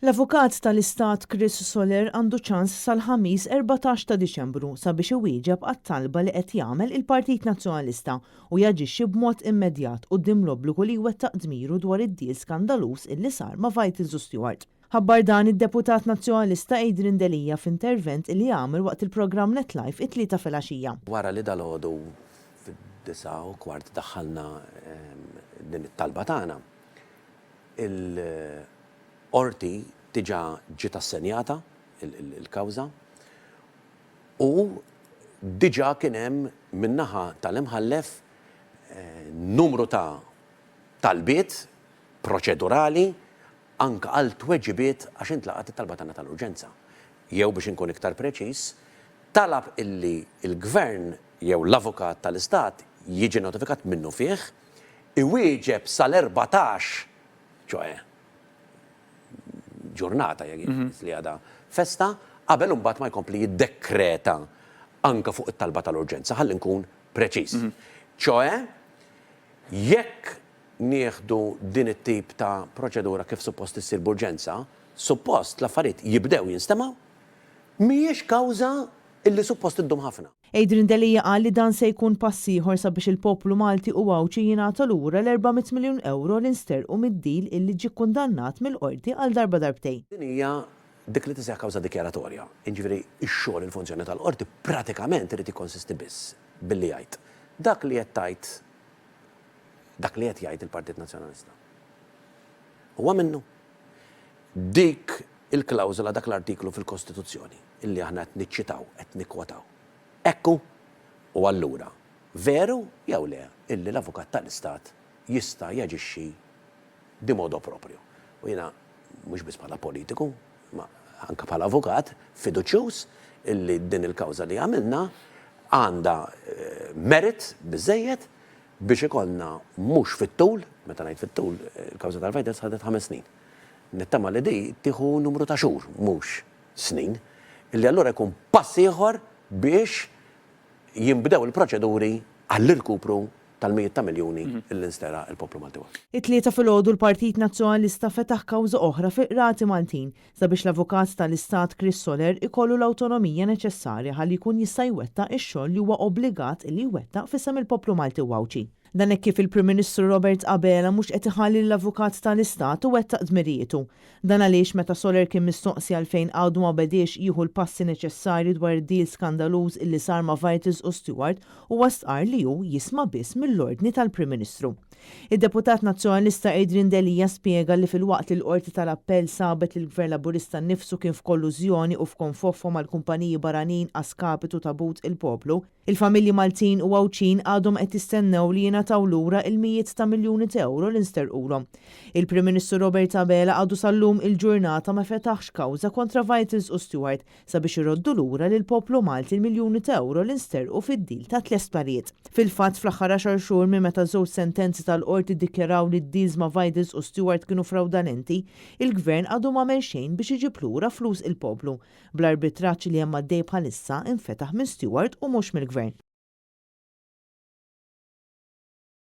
L-Avukat tal-Istat Chris Soler għandu ċans sal-Ħamis 14 ta' Diċembru sabiex iwieġeb għat-talba li qed jagħmel il-Partit Nazzjonalista u jaġixxi b'mod immedjat quddiem l-obbligu li jwettaq dmiru dwar id-deal skandaluż illi sar ma' Vitals u Steward. Ħabbar dan id-Deputat Nazzjonalista Adrian Delia f'intervent illi għamel waqt il-programm Net Live it-Tlieta filgħaxija. Wara li dalgħodu fid-9:15 daħħalna din it-talba tagħna, Il-Qorti diġà ġiet assenjata l-kawża u diġà kien hemm min-naħa tal-Imħallef numru ta' talbiet proċedurali anke għal tweġibiet għax intlaqgħet it-talba tagħna tal-urġenza. Jew biex inkun iktar preċiż, talab illi l-Gvern jew l-Avukat tal-Istat jiġi notifikat minnufih, iwieġeb sal-14, ċoe ġurnata jekk jitqies li għadha festa, qabel imbagħad ma jkompli jiddekreta anke fuq it-talba tal-urġenza, ħalli nkun preċiż. Ċoe, jekk nieħdu din it-tip ta' proċedura kif suppost issir b'urġenza, suppost l-affarijiet jibdew jinstemgħu, mhijiex kawża illi suppost iddum ħafna. Adrian Delia qal li dan se jkun pass ieħor sabiex il-poplu Malti u Għawdxi jingħata lura l-400 miljun ewro li nsterqu mid-deal illi ġie kkundannat mill-Qorti għal darba darbtejn. Din hija dik li tisejjaħ kawża dikjaratorja, jiġifieri x-xogħol, il-funzjoni tal-Qorti pratikament irid jikkonsisti biss billi jgħid dak li qed tgħid dak li qed jgħid il-Partit Nazzjonalista. Huwa minnu? Dik il-klawżola, dak l-artiklu fil-Kostituzzjoni illi aħna qed niċċitaw, qed nikkwotaw. Hekk hu? U allura, veru jew le illi l-Avukat tal-Istat jista' jaġixxi di modo proprio? U jiena mhux biss bħala politiku, imma anke bħala avukat, fiduċjuż illi din il-kawża li għamilna għandha merit biżżejjed biex ikollna mhux fit-tul, meta ngħid fit-tul, il-kawża tal-Vitals ħadet ħames snin. Nittama li di tieħu numru ta' xhur, mhux snin, illi allura jkun pass ieħor biex jinbdew il-proċeduri għall-irkupru tal-mijiet ta' miljuni illi nsteraq il-poplu Malti u Għawdxi. It-Tlieta filgħodu l-Partit Nazzjonalista fetaħ kawża oħra fil-Qrati Maltin sabiex l-Avukat tal-Istat Chris Soler ikollu l-awtonomija neċessarja ħalli jkun jista' jwettaq ix-xogħol li huwa obbligat li jwettaq f'isem il-poplu Malti u Għawdxi. Dan hekk kif il-Prim Ministru Robert Abela mhux qed iħalli lill-Avukat tal-Istat iwettaq dmirijietu. Dan għaliex meta Soler kien mistoqsi għalfejn għadu ma bediex jieħu l-passi neċessarji dwar id-deal skandaluż illi sar ma' Vitals u Steward, huwa stqarr li hu jisma' biss mill-ordni tal-Prim Ministru. Id-Deputat Nazzjonalista Adrian Delia spjega li filwaqt li l-Qorti tal-Appell sabet li l-Gvern Laburista nnifsu kien f'kollużjoni u f'konfoffa mal-kumpaniji barranin a skapitu ta' but il-poplu, Il-familji Maltin u Għawdxin għadhom qed jistennew li jingħataw lura il-mijiet ta' miljuni ta' ewro li nsterqulhom. Il-Prim Ministru Robert Abela għadu sal-lum il-ġurnata ma fetaħx kawża kontra Vitals u Steward sabiex iroddu lura lill-poplu Malti l-miljuni ta' ewro li nsterqu fid-deal tat-tliet sptarijiet. Fil-fatt, fl-aħħar għaxar xhur minn meta żewġ sentenzi tal-Qorti ddikjaraw li d-deals ma' Vitals u Steward kienu frawdalenti, il-Gvern għadu m'għamel xejn biex iġib lura flus il-poplu. Bl-arbitraġġ li hemm għaddej bħalissa infetaħ minn Steward u mhux mill-Gvern.